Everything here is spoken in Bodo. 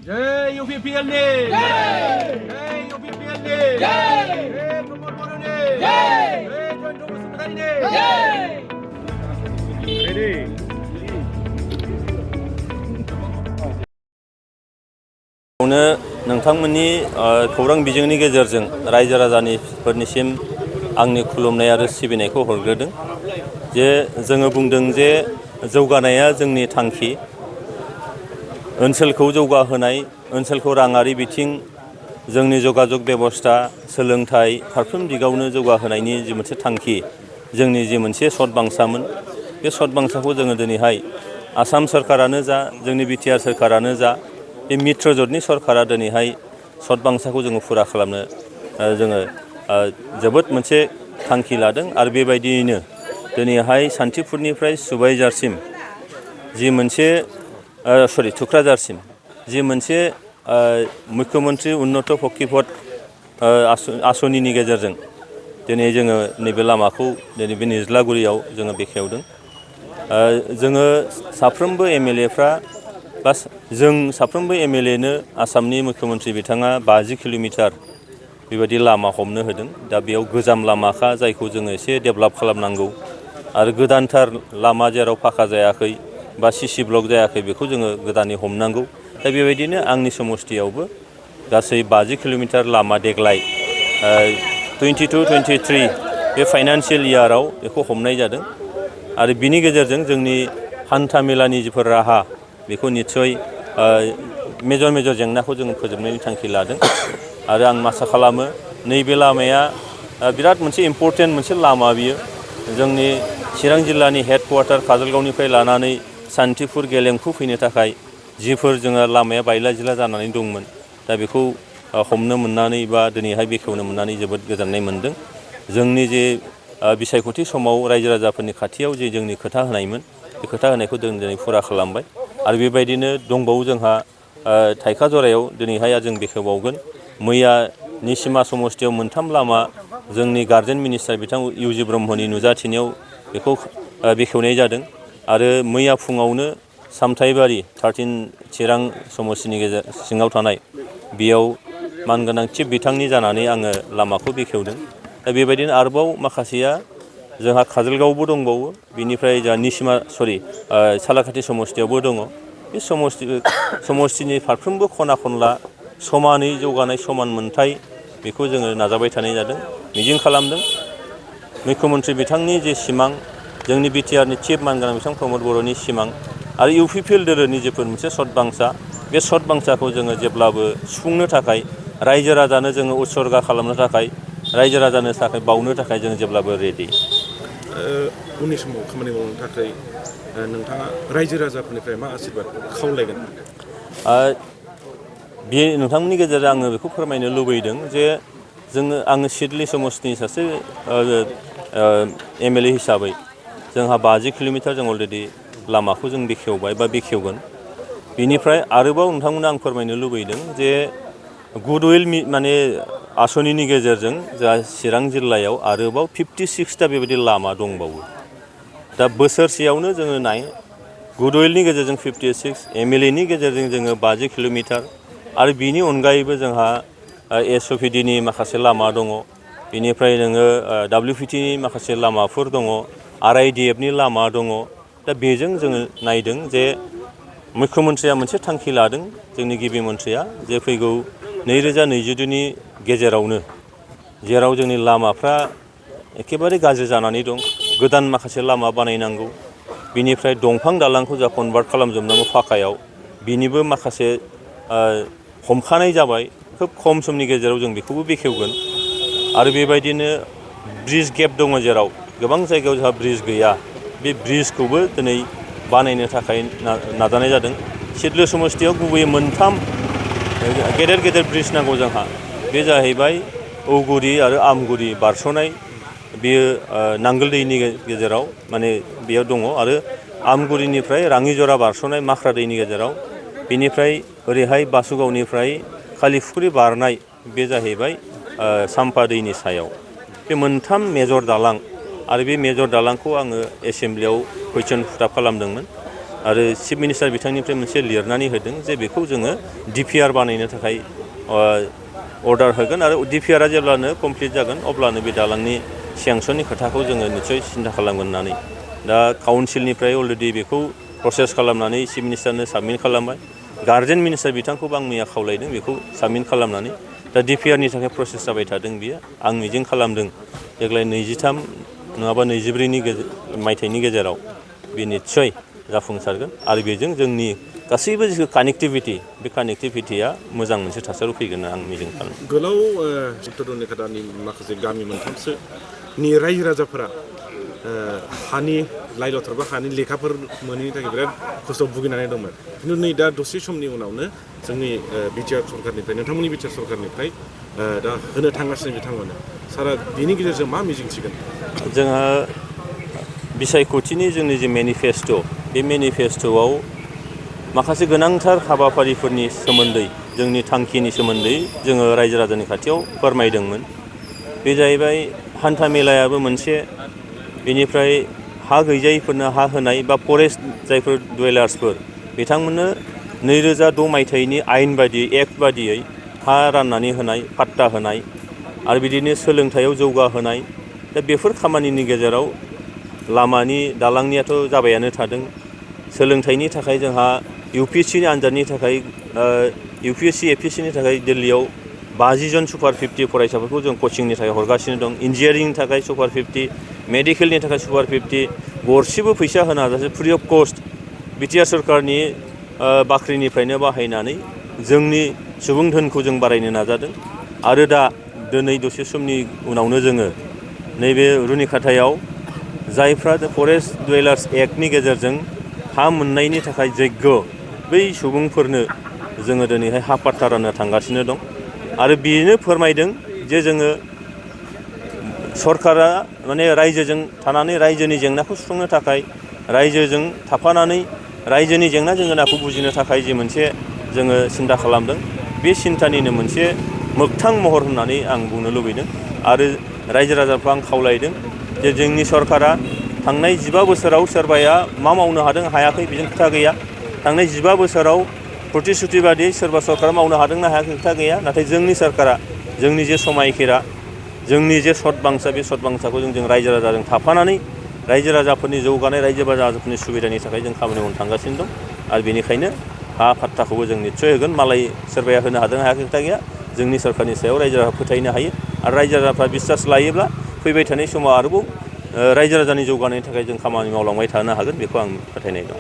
जय UPPLनि जय UPPLनि जय प्रमद बर'नि जय जयन्त बसुमतारीनि जय नोंथांमोननि खौरां बिजोंनि गेजेरजों रायजो राजाफोरनिसिम आंनि खुलुमनाय आरो सिबिनायखौ हरग्रोदों जे जोङो बुंदों जे जौगानाया जोंनि थांखि ओनसोलखौ जौगाहोनाय ओनसोलखौ राङारि बिथिं जोंनि जगाजग बेबस्था सोलोंथाइ फारफ्रोम दिगावनो जौगाहोनायनि जि मोनसे थांखि जोंनि जि मोनसे सत बांसामोन बे सत बांसाखौ जोङो दिनैहाय आसाम सरकारानो जा जोंनि बिटिआर सरकारानो जा बे मित्र जथनि सरकारा दिनैहाय सत बांसाखौ जोङो फुरा खालामनो जोङो जोबोद मोनसे थांखि लादों आरो बेबायदियैनो दिनैहाय सान्थिफुरनिफ्राय सुबाइजारसिम जि मोनसे थुक्राझारसिम जि मोनसे मुख्यमन्त्रि उन्नत फक्किपद आसनिनि गेजेरजों दिनै जोङो नैबे लामाखौ दिनै बे निज्लागुरियाव जोङो बेखेवदों जोङो साफ्रोमबो एमएलएफ्रा बा जों साफ्रोमबो एमएलएनो आसामनि मुख्यमन्त्रि बिथाङा 50 किल'मिटार बेबायदि लामा हमनो होदों दा बेयाव गोजाम लामाखा जायखौ जोङो एसे डेभेलप खालामनांगौ आरो गोदानथार लामा जेराव फाखा जायाखै बा सिसि ब्लक जायाखै बेखौ जोङो गोदानै हमनांगौ दा बेबायदिनो आंनि समस्थियावबो गासै 50 किल'मिटार लामा देग्लाय 22-23 बे फाइनान्सियेल इयाराव बेखौ हमनाय जादों आरो बिनि गेजेरजों जोंनि हान्था मेलानि जिफोर राहा बेखौ निस्सय मेजर जेंनाखौ जों फोजोबनायनि थांखि लादों आरो आं आसा खालामो नैबे लामाया बिराद मोनसे इम्परटेन्ट मोनसे लामा बियो जोंनि चिरां जिल्लानि हेडक्वार्टार काजलगावनिफ्राय लानानै सान्थिफुर गेलेमफु फैनो थाखाय जिफोर जोङो लामाया बायला जिला जानानै दंमोन दा बेखौ हमनो मोननानै बा दिनैहाय बेखेवनो मोननानै जोबोद गोजोननाय मोनदों जोंनि जे बिसायख'थि समाव रायजो राजाफोरनि खाथियाव जे जोंनि खोथा होनायमोन बे खोथा होनायखौ जों दिनै फुरा खालामबाय आरो बेबायदिनो दंबावो जोंहा थाइखा जरायाव दिनैहाय जों बेखेवबावगोन मैया निसिमा समस्थियाव मोनथाम लामा जोंनि गार्जेन मिनिस्टार बिथां इउजि ब्रह्मनि नुजाथिनायाव बेखौ बेखेवनाय जादों आरो मैया फुङावनो सामथाइबारि 13 चिरां समस्थिनि सिङाव थानाय बेयाव मानगोनां चिफ बिथांनि जानानै आङो लामाखौ बेखेवदों दा बेबायदिनो आरोबाव माखासेया जोंहा काजलगावबो दंबावो बिनिफ्राय जोंहा सालाकाथि समस्थियावबो दङ बे समस्थिनि फारफ्रोमबो खना खनला समानै जौगानाय समान मोनथाय बेखौ जोङो नाजाबाय थानाय जादों मिजिं खालामदों मुख्यमन्त्रि बिथांनि जे सिमां जोंनि बिटिआरनि चिफ मानगोनां बिथां प्रमद बर'नि सिमां आरो UPPL दोलोनि जेफोर मोनसे सत बांसा बे सत बांसाखौ जोङो जेब्लाबो सुफुंनो थाखाय रायजो राजानो जोङो उत्सर्गा खालामनो थाखाय रायजो राजानो थाखाय बावनो थाखाय जों जेब्लाबो रेडि उननि समाव खामानि मावनो थाखाय नोंथाङा रायजो राजाफोरनिफ्राय मा आशीर्बाद खावलायगोन बे नोंथांमोननि गेजेरजों आङो बेखौ फोरमायनो लुबैदों जे आङो सिडली समस्थिनि सासे MLA हिसाबै जोंहा 50 किल'मिटार जों अलरेडि लामाखौ जों बेखेवबाय बा बेखेवगोन बिनिफ्राय आरोबाव नोंथांमोननो आं फोरमायनो लुबैदों जे गुडउइल माने आसनिनि गेजेरजों जोंहा चिरां जिल्लायाव आरोबाव 56टा बेबायदि लामा दंबावो दा बोसोरसेयावनो जोङो गुडउइलनि गेजेरजों 56 MLAनि गेजेरजों जोङो 50 किल'मिटार आरो बिनि अनगायैबो जोंहा SOPDनि माखासे लामा दङ बेनिफ्राय नोङो WPTनि माखासे लामाफोर दङ RIDFनि लामा दङ दा बेजों जोङो नायदों जे मुख्यमन्त्रिया मोनसे थांखि लादों जोंनि गिबि मन्थ्रिया जे फैगौ 2022नि गेजेरावनो जेराव जोंनि लामाफ्रा एखेबारे गाज्रि जानानै दं गोदान माखासे लामा बानायनांगौ बिनिफ्राय दंफां दालांखौ जा कनभार्ट खालामजोबनांगौ फाखायाव बिनिबो माखासे हमखानाय जाबाय खोब खम समनि गेजेराव जों बेखौबो बेखेवगोन आरो बेबायदिनो ब्रिज गेप दङ जेराव गोबां जायगायाव जोंहा ब्रिज गैया बे ब्रिजखौबो दिनै बानायनो थाखाय नाजानाय जादों सिडली समस्थियाव गुबैयै मोनथाम गेदेर ब्रिज नांगौ जोंहा बे जाहैबाय औगुरि आरो आमगुरि बारस'नाय बेयो नांगोल दैनि गेजेराव माने बेयाव दङ आरो आमगुरिनिफ्राय राङिजरा बारस'नाय माख्रा दैनि गेजेराव बेनिफ्राय ओरैहाय बासुगावनिफ्राय खालिफुख्रि बारनाय बे जाहैबाय साम्फा दैनि सायाव बे मोनथाम मेजर दालां आरो बे मेजर दालांखौ आङो एसेमब्लियाव कुइसन पुटआप खालामदोंमोन आरो चिफ मिनिस्टार बिथांनिफ्राय मोनसे लिरनानै होदों जे बेखौ जोङो DPR बानायनो थाखाय अर्डार होगोन आरो DPRआ जेब्लानो कमप्लिट जागोन अब्लानो बे दालांनि सेंसननि खोथाखौ जोङो निस्सय सिन्था खालामगोन होननानै दा काउन्सिलनिफ्राय अलरेडि बेखौ प्रसेस खालामनानै चिफ मिनिस्टारनो साबमिट खालामबाय गार्जेन मिनिस्टार बिथांखौबो आं मैया खावलायदों बेखौ साबमिट खालामनानै दा DPRनि थाखाय प्रसेस जाबाय थादों बियो आं मिजिं खालामदों देग्लाय 23 नङाबा 24 मायथाइनि गेजेराव बे निस्सय जाफुंसारगोन आरो बेजों जोंनि गासैबो जिथु कानेक्टिभिटि बे कानेक्टिभिटिया मोजां मोनसे थासारियाव फैगोन आं मिजिं खालामो। गोलाव उत्तर रुनिकाटानि माखासे गामि मोनथामसोनि रायजो राजाफोरा हानि लाइ लथर बा हानि लेखाफोर मोनैनि थाखाय बिराद खस्थ' भुगिनानै दंमोन खिन्थु नै दा दसे समनि उनावनो जोंनि बिटिआर सरकारनिफ्राय नोंथांमोननि बिटिआर सरकारनिफ्राय दा होनो थांगासिनो बिथांमोना सारा बिनि गेजेरजों मा मिजिंथिगोन? जोंहा बिसायख'थिनि जोंनि जे मेनिफेस्ट' बे मेनिफेस्ट'आव माखासे गोनांथार हाबाफारिफोरनि सोमोन्दै जोंनि थांखिनि सोमोन्दै जोङो रायजो राजानि खाथियाव फोरमायदोंमोन बे जाहैबाय हान्था मेलायाबो मोनसे बेनिफ्राय हा गैजायिफोरनो हा होनाय बा फरेस्ट जायफोर डुवेलार्सफोर बिथांमोननो 2006 मायथाइनि आयेन बादियै एक्ट बादियै हा राननानै होनाय पाट्टा होनाय आरो बिदिनो सोलोंथायाव जौगाहोनाय दा बेफोर खामानिनि गेजेराव लामानि दालांनियाथ' जाबायानो थादों सोलोंथाइनि थाखाय जोंहा UPSCनि आनजादनि थाखाय UPSC APSCनि थाखाय दिल्लीयाव 50 जन सुपार 50 फरायसाफोरखौ जों कचिंनि थाखाय हरगासिनो दं इन्जिनियारिंनि थाखाय सुपार 50 मेडिकेलनि थाखाय सुपार 50 गरसेबो फैसा होनाजासे फ्रि अफ कस्ट बिटिआर सरकारनि बाख्रिनिफ्रायनो बाहायनानै जोंनि सुबुं धोनखौ जों बारायनो नाजादों आरो दा दिनै दसे समनि उनावनो जोङो नैबे रुनिकाटायाव जायफ्रा फरेस्ट डुवेलार्स एक्टनि गेजेरजों हा मोननायनि थाखाय जग्य बै सुबुंफोरनो जोङो दिनैहाय हा पाट्टा राननो थांगासिनो दं आरो बेनो फोरमायदों जे जोङो सरकारा माने रायजोजों थानानै रायजोनि जेंनाखौ सुफुंनो थाखाय रायजोजों थाफानानै रायजोनि जेंना जेंगोनाखौ बुजिनो थाखाय जे मोनसे जोङो सिन्था खालामदों बे सिन्थानिनो मोनसे मोगथां महर होननानै आं बुंनो लुबैदों आरो रायजो राजाखौ आं खावलायदों जे जोंनि सरकारा थांनाय 15 बोसोराव सोरबाया मा मावनो हादों हायाखै बेजों खोथा गैया थांनाय 15 बोसोराव प्रतिश्रुति बादियै सोरबा सरकारा मावनो हादोंना हायाखै खोथा गैया नाथाय जोंनि सरकारा जोंनि जे समायखिरा जोंनि जे सत बांसा बे सत बांसाखौ जों रायजो राजाजों थाफानानै रायजो राजाफोरनि जौगानाय रायजो राजाफोरनि सुबिदानि थाखाय जों खामानि मावनो थांगासिनो दं आरो बेनिखायनो हा पाट्टाखौबो जों निस्सय होगोन मालाय सोरबाया होनो हादों हायाखै खोथा गैया जोंनि सरकारनि सायाव रायजो राजाफ्रा फोथायनो हायो आरो रायजो राजाफ्रा बिश्वास लायोब्ला फैबाय थानाय समाव आरोबाव रायजो राजानि जौगानायनि थाखाय जों खामानि मावलांबाय थानो हागोन बेखौ आं फोथायनाय दं।